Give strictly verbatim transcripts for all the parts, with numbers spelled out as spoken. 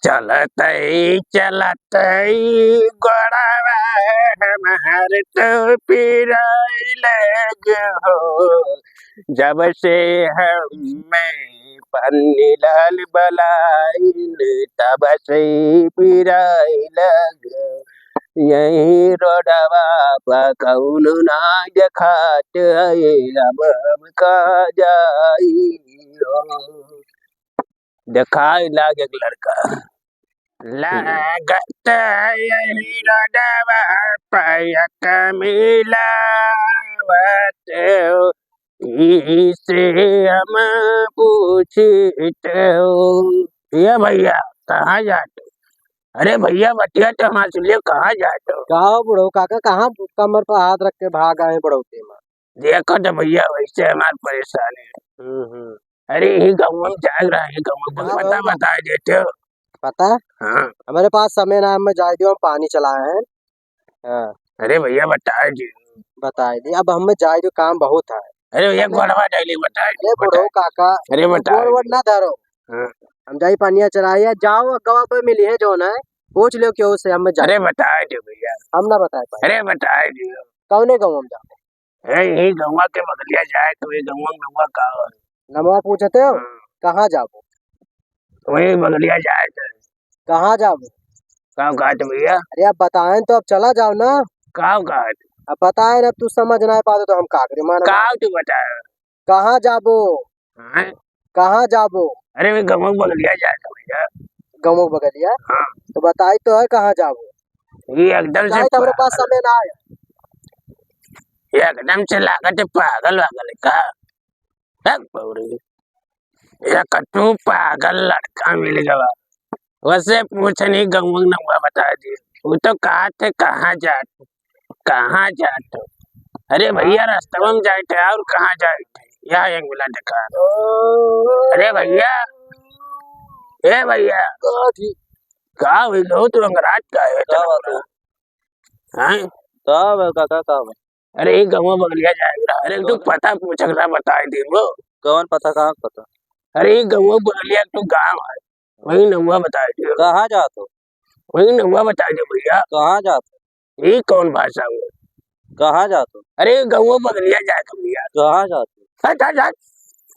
चलतई चलतई गोड़वा हमार तो पिराई लग हो, जब से हमें पन्नी लाल बलाइन तब से पिराई लग। यही रोडवा पर कौनो ना देखात है, अब हम का जाई हो। देखाए लाग एक लड़का। लागत यही रडवा पयक मिलावत हो, इसे हम पूछत हो। ए भइया, कहाँ जात हो? अरे भइया, बतिया तो हमार सुन लियो, कहाँ जात हो? का हो बुढ़ऊ काका, कहाँ कमर पर हाथ रख के भाग आए बुढ़ौती में? देखो तो भइया, वैसे हमार परेशानी है। हम्म, हम्म। अरे, यही गाँव में जाग रहा है, गाँव में हाँ, पता भाई। बता देते हो। पता? हाँ। हमरे पास समय ना, हमें जाए दियो, हम पानी चलाए हैं। हाँ। अरे भइया, बताए दियो। बताए दियो, अब हमें जाए दियो, काम बहुत है। अरे भइया, हमें गोड़वा डाली, बताए अरे दियो, बुढ़ऊ बताए। काका, अरे बताए गोड़ वोड़ दियो। ना धरो। हाँ। हम जाई पानिया चलाए, जाओ, अगवा पे मिली है जौन है, पूछ लियो केहू से, हमें जाए। अरे बताए दियो भइया। हम ना बताए पाए। अरे बताए दियो। कौने गाँव में जाओ? ए, यही गौवा के बगलिया जाए तो ये गौवा में नौवा का हो? नमवा पूछते हो? हाँ। कहाँ जाबो? वही बगलिया जाए तो। कहाँ जाबो? का कहत भइया? अरे, अब बताएं तो, अब चला जाओ ना। का कहत? अब बताएं, अब तू समझ ना पाते तो हम का करी, मानो। का तू बताए? कहाँ जाबो? हाँ? कहाँ जाबो? अरे, वही गौवा के बगलिया जाए तो भइया। गौवा के बगलिया? हाँ। तो बताई तो है, कहाँ जाबो? ये एकदम से बताई तो हमरे पास पागल। समय ना है। ये एकदम से लागत है पागल वागल है का? हक पौरी। एक तू पागल लड़का मिल गवा। वसे पूछनी गौवा के नौवा बताए दियो। वो तो कहत है, "कहाँ जात हो? कहाँ जात हो?" अरे भइया, रस्तवा में जात है और कहाँ जात है? यहाँ एक मिला देखा। अरे भइया, ए भइया, का जी? का हुई गो तू अंगराज का है का इतना बात है? बुरा? हैं? का बा काका, का बा? अरे, ई गौवा बगलिया जाए के रहा। अरे, तू कौन? पता पूछक रहा, बताए देबो। कौन पता, कहाँ के पता? अरे, ई गौवा बगलिया के तू गाँव है, वही नौवा बताए देबो। कहाँ जात हो? वही नौवा बताए दे भइया। कहाँ जात हो? ई कौन भाषा हुआ? कहाँ जात हो? अरे, गौवा बगलिया जाए के भइया। कहाँ जात हो? हट, हट, हट।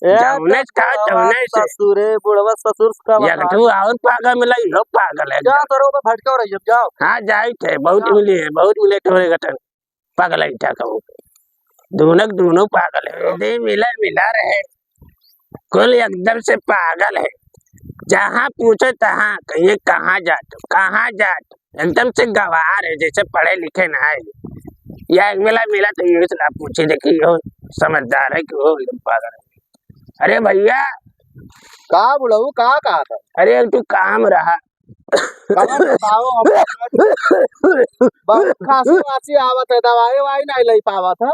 ए, जौने तो का बुढ़वा तौने से। ससुरे, बुढ़वा ससुर से का एक बता ठो दे। और पागल मिला, इहो पागल है क्या एकदम। करो बे, भटकाओ रही, अब जाओ। हाँ, जाई थे, बहुत जाओ। मिले हैं, बहुत मिले थोड़े गटन। पागल है क्या कहूँ? दोनों के दोनों पागल है। यदि मिला, मिला रहे। कुल एकदम से पागल है। जहाँ पूछो तहाँ कहिए, "कहाँ जात हो? कहाँ जात हो?" एकदम से गवार है, जैसे पढ़े लिखे ना है। या एक मिला, मिला तो ये सलाह पूछे, देखिए, यो समझदार है कि वो एकदम पागल है। अरे भइया। का बुढ़ऊ, का कहत है? अरे, एक ठो काम रहा। कवन बताओ हम? बहुत खांसी वासी आवत है, दवाई वाई नहीं ले पावत है।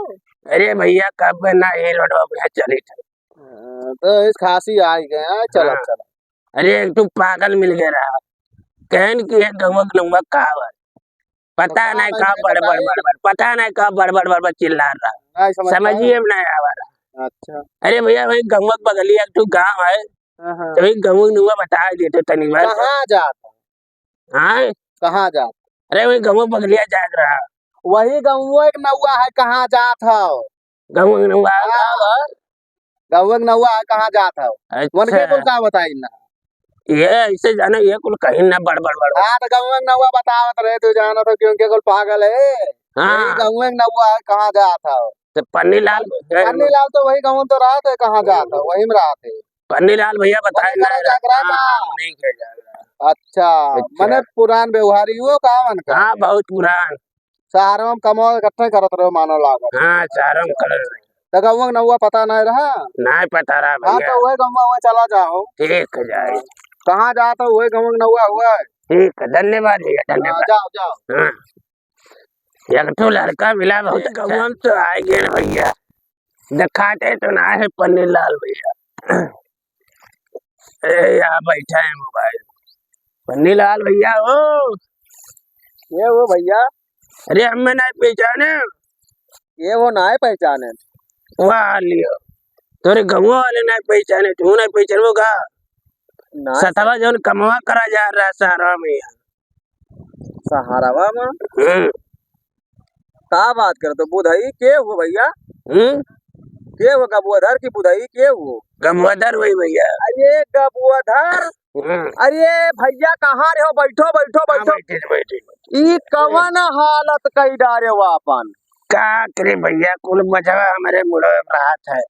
अरे भइया, कब ना ये रोडवा पे चली थे। हाँ, तो इस खांसी आई गए, हाँ, चलो, हाँ। चलो। अरे, एक ठो पागल मिल गया रहा। कहन कि ये गौवा के नौवा का बा? पता तो का नहीं भाई का ने बड़बड़ बताई? बड़बड़, पता नहीं का बड़बड़ बड़बड़ चिल्ला रहा। नहीं समझ समझिए पाए। में नहीं आवा रहा। अच्छा। अरे भइया, वही गौवा के बगलिया एक ठो गाँव है। हाँ, हाँ। तो वही गौवा के नौवा बता देते तनी बार। कहाँ जात हो? हाँ? कहाँ जात? अरे, वही गौवा बगलिया जात रहा। वही गौवा के नौवा है, कहाँ जात हो? गौवा के नौवा है। हाँ। गौवा के नौवा है, कहाँ जात हो? अच्छा। उनके कुल का बताई ना? ये ऐसे जाने, ये कुल कहीं ना बड़, बड़, बड़, बड़। हाँ, तो गौवा के नौवा बतावत रहे, तू जानत हो, क्योंकि कुल पागल है। हाँ। यही गौवा के नौवा है, कहाँ जात हो? तो पन्नी लाल, पन्नी लाल तो वही गौवा में तो रहत है, कहाँ जात हो? वही में रहत है। पन्नी लाल भइया बताए वही ना। कहाँ जात रहा हाँ, था? हाँ, नहीं कह जात रहा। अच्छा, अच्छा। मने पुरान व्यवहारी हो का मन का? हाँ, बहुत पुरान। शहरवा में कमवा इकट्ठे करत रहो, मानो लागत। हाँ, शहरवा में करत रहे। तो गौवा के नौवा पता नहीं रहा? नहीं पता रहा हाँ, भइया। तो वही गौवा वहाँ चला जाओ। ठीक है, जाए। कहाँ जात हो, वही गौवा के नौवा हुआ है। ठीक है, धन्यवाद भइया, हाँ, धन्यवाद। जाओ, जाओ। हाँ। एक ठो लड़का मिला, बहुत अच्छा। गौवा में तो आ गए ना भइया। दिखाते तो ना है पन्नी लाल भइया। ए, यहाँ बैठा है मोबाइल। पन्नी लाल भइया हो। ये वो भइया। अरे, हमें नहीं पहचाने। ये वो ना है पहचाने। वाह लियो। तोरे गौवा वाले नहीं पहचाने, तू नहीं पहचानबो का? ना सतवा जौन कमवा करा जा रहा सहारा में। सहारावा में? हम्म। का बात करत हो? बुधई के हो भइया? हम्म? के हो, गबुआधर की बुधई के हो? गबुआधर वही भइया। अरे गबुआधर, हम्म। अरे भइया कहाँ रहे हो? बैठो, बैठो, हाँ, बैठो। बैठे, बैठे, बैठे। ई कवन हालत कई डारे हो आपन? का करे भइया, कुल बचवा हमरे मुड़वे में रहत है।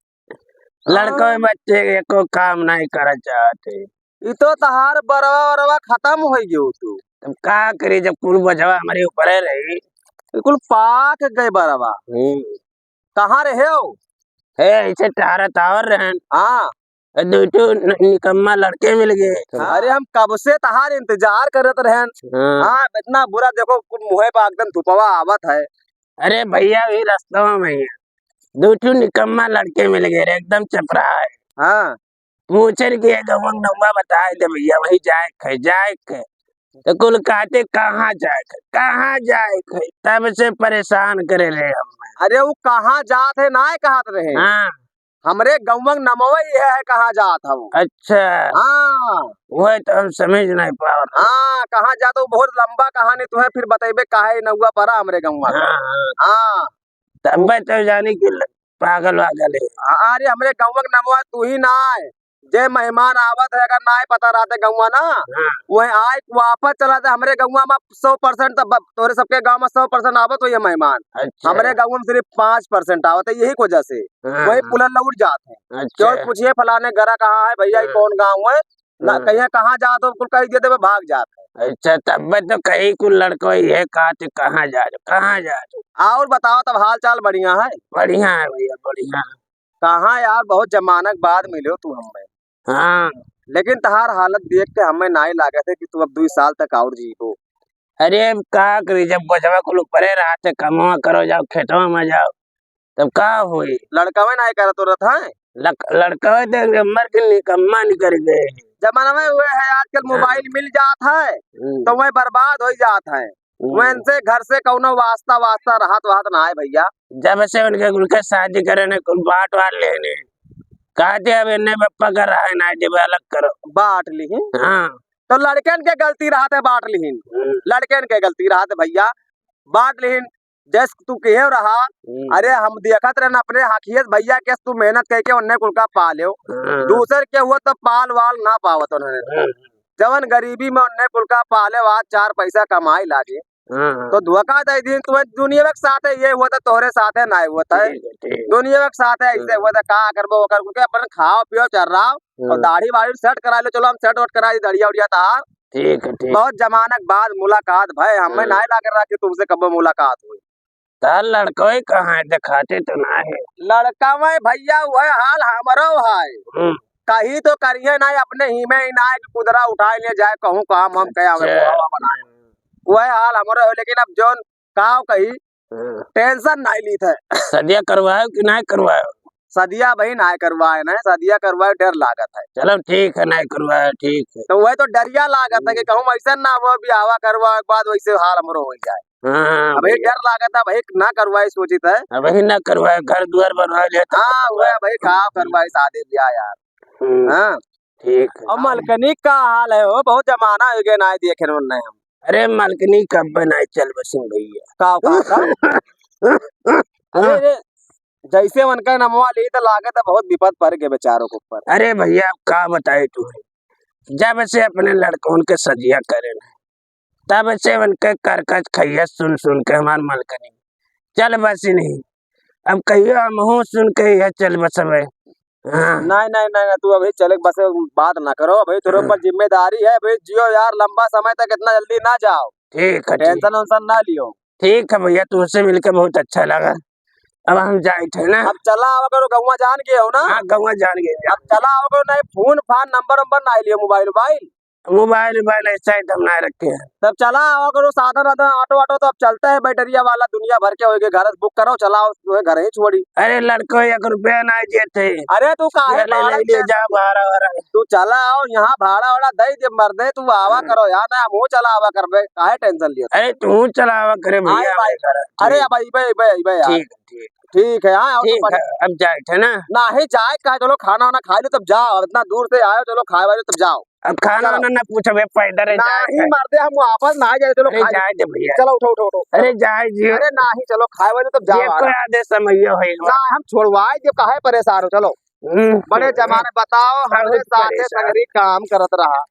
लड़को हाँ। बच्चे एको काम नहीं करत चाहत है। ई तो तहार बरवा वरवा खतम होइ गयो तू। तब का करी, जब कुल बचवा हमरे ऊपरे रही। ई कुल पाक गए बरवा। हम्म। कहाँ रहे हो? हे, ऐसे टहरत आवर रहन। हाँ। ए, दू ठो न-, निकम्मा लड़के मिल गए। हाँ। अरे, हम कब से तहार इंतजार करत रहन। हाँ। हाँ, इतना बुरा देखो, कुल मुँहे पर एकदम धुपवा आवत है। अरे भइया, वही रस्तवा में ही है। दू ठो निकम्मा लड़के मिल गए रे, एकदम चपरा है। हाँ। पूछे कि ये गौवा के नौवा बताए दे भइया, वही जाए के है, जाए के है। तो कुल कहते, "कहाँ जाए के है, कहाँ जाए के है?" तब से परेशान करे रहे हम। अरे, वो कहाँ जात है, ना कहत रहे। हाँ। हमरे गौवा के नमवा ही है, कहाँ जात हव। अच्छा। हाँ। वह तो हम समझ नहीं पावत। हाँ, कहाँ जात हो, बहुत लंबा कहानी तुम्हें फिर बतइबे, काहे नौवा परा हमरे गौवा का। हाँ, हाँ। हाँ। तब तो जानी कि ल-, पागल वागल है। अरे, हमरे गौवा के नमवा तू ही ना है, जे मेहमान आवत है, अगर ना पता रहते गौवा ना, हाँ। वह आए वापस चला जाए। हमरे गौवा में सौ percent, तब तोरे सबके गाँव में सौ percent आवत हो ये मेहमान, अच्छा। हमरे गौवा में सिर्फ पाँच percent आवत है, यही की वजह से हाँ, वही हाँ। पुलर लौट जात है। अच्छा। क्यों पूछिए फलाने घरा कहाँ है भइया, ये हाँ। कौन गाँव है? ना हाँ। कहिए कहाँ जात हो, कुल कही दे देबे, भाग जात है। अच्छा, तब तो कहीं कुल लड़को ये कहते, "कहाँ जा रहे, कहाँ जा रहे?" और बताओ, तब हाल चाल बढ़िया है? बढ़िया है भइया, बढ़िया। कहाँ यार, बहुत जमाना के बाद मिले हो तू हमें। हाँ। लेकिन तहार हालत देख के हमें नाई लागत है कि तू अब दुई साल तक और जीबो। अरे, अब का करी, जब बचवा कुल ऊपरे रहत है, कमवा करो, जाओ खेतवा में जाओ, तब का होई? लड़कवे नाई करत हो रहत है। लक-, लड़कवे तो एक नंबर के निकम्मा निकल गए। जमाना में वो है, आजकल हाँ। मोबाइल मिल जात है, हम्म। तो वह बर्बाद हो जात है। हम्म। वैसे घर से कौनो वास्ता, वास्ता रहत, वहत ना है भइया। जब से उनके, उनके शादी करे ने, कुल बांट वाट लेने। कहते अब इन्ने बप्पा का रहा है ना, जब अलग करो। बांट लिहिन। हाँ। तो लड़कन के गलती रहत है बांट लिहिन। हम्म। लड़कन के गलती रहत है भइया, बांट लिहिन। जैसे तू कहे रहा, हम्म। अरे हम देखत रहन अपने हकियत भइया के, तू मेहनत करके उन्ने कुल का पाले हो। हाँ। दूसर के हुआ तो पाल वाल ना पावत उन्होंने। हाँ। जवन गरीबी में उन्ने कुल का पाले, आज चार पैसा कमाई लागे। हाँ, हाँ। तो धोखा दे दिन, तुम्हें दुनिया के साथ है, ये हुआ था, तोहरे साथ है, ना हुआ था। ठीक है, ठीक। दुनिया के साथ है, ऐसे हाँ। हुआ था, का करबो, ओकर कुल के अपन खाओ पियो, चर्राओ, और हाँ। दाढ़ी वाढ़ी set करा लो, चलो हम set वट करा दी, दाढ़िया उढ़िया तहार। ठीक है, ठीक। बहुत जमाना के बाद मुलाकात भय, हमें हाँ। नाई लाग रहा कि तुमसे कब मुलाकात हुई। तार लड़कवे कहाँ है? देखाते तो ना है। लड़कवे भइया, वह हाल हमरो है। हम्म। कहीं तो करिए ना, अपने ही में ही ना है कि कुदरा उठाए ले जाए, कहूँ काम हम कहे, हमें अच्छा। मुहावा बनाए। वह हाल हमरो है, लेकिन अब जौन काव कही, हाँ। tension नाई लीत है। सदिया करवायो कि नाई करवायो? सदिया भाई नाई करवाए ना, सदिया करवाए डर लागत है। चलो ठीक है, नाई करवायो, ठीक है। तो वह तो डरिया लागत है कि कहूँ ऐसा ना हो, बियाहवा करवाए के बाद वैसे हाल हमरो हो जाए। हाँ, अबही भइया। डर लागत है, अबही ना करवाए सोचित है। अबही ना करवाए, घर दुआर बनवा लिया था। हाँ, वह अबही का करवाए शादी ब्याह यार। हम्म, हाँ। ठीक है। और मलकनी का हाल है हो? बहुत जमाना हो गया ना देखे उन्ने हम। अरे मलकनी कब बनाए चल बसिन भइया। का, का, का? अरे, हाँ। अरे, जैसे उनका नमवा ली तो लागत है बहुत विपद पड़ गए बेचारों के ऊपर। अरे भइया, अब का बताए तू, जब से अपने लड़कन के सदिया करे ना, तब से उनके करकच खैया सुन सुन के हमार मलकनी चल बसी नहीं। अब कहियो हमहू सुन के यह चल बसबे। हाँ। नहीं, नहीं, नहीं, नहीं, तू अभी चले बस बात ना करो, अभी तोरे हाँ। ऊपर जिम्मेदारी है, अभी जियो यार, लंबा समय तक इतना जल्दी ना जाओ। ठीक है, ठीक। Tension वेंशन ना लियो। ठीक है भइया, तुमसे मिलके बहुत अच्छा लगा। अब हम जाइत है ना। अब चला आवा करो, गौवा जान गए हो ना? हाँ, गौवा जान गए। अब चला आवा करो, नहीं फोन फान नंबर वंबर ना लियो, मोबाइल वोबाइल। मोबाइल वोबाइल ऐसा ही हम ना रखे हैं। तब चला आवा करो, साधन वाधन, ऑटो वाटो तो अब चलता है, बैटरिया वाला दुनिया भर के होएगे, घर से book करो, चला आओ, तुम्हें घर ही छोड़ी। अरे लड़को, एक रुपया ना देते। अरे तू काहे ले, ले, भाड़ा ले, ले tension जा, भाड़ा वाड़ा। तू चला आओ, यहाँ भाड़ा वाड़ा दे दे मर्दे, तू आवा हाँ। करो यार, ना हम चला आवा करबे, काहे tension लियो? अरे तू चला आवा करे भइया, आए भाई। हमारे घर। अरे ठीक। अब अइबे, अइबे, अइबे यार। ठीक, ठीक। ठीक है, हाँ, और तो ठीक है, अब जाए थे ना। नहीं, जाए का, चलो खाना वाना खा लो, तब जाओ, अब इतना दूर से आए हो, चलो खाए वाए लो, तब जाओ। अब खाना चलो। वाना ना पूछबे, पैदल है, जाए नहीं है। मर्दे, हम वापस ना जाए, चलो अरे खाए। जाए दे भैया। चलो उठो, उठो, उठो। अरे जाए जियो। अरे नहीं, चलो खाए वाले तब जाओ ये कोई आराम। आधे समय होई बा। ना, हम छोड़वाए दे, काहे परेशान हो, चलो। हम्म। बड़े जमाने बताओ, बहुत हमरे साथे परेशान। संगरी काम करत रहा।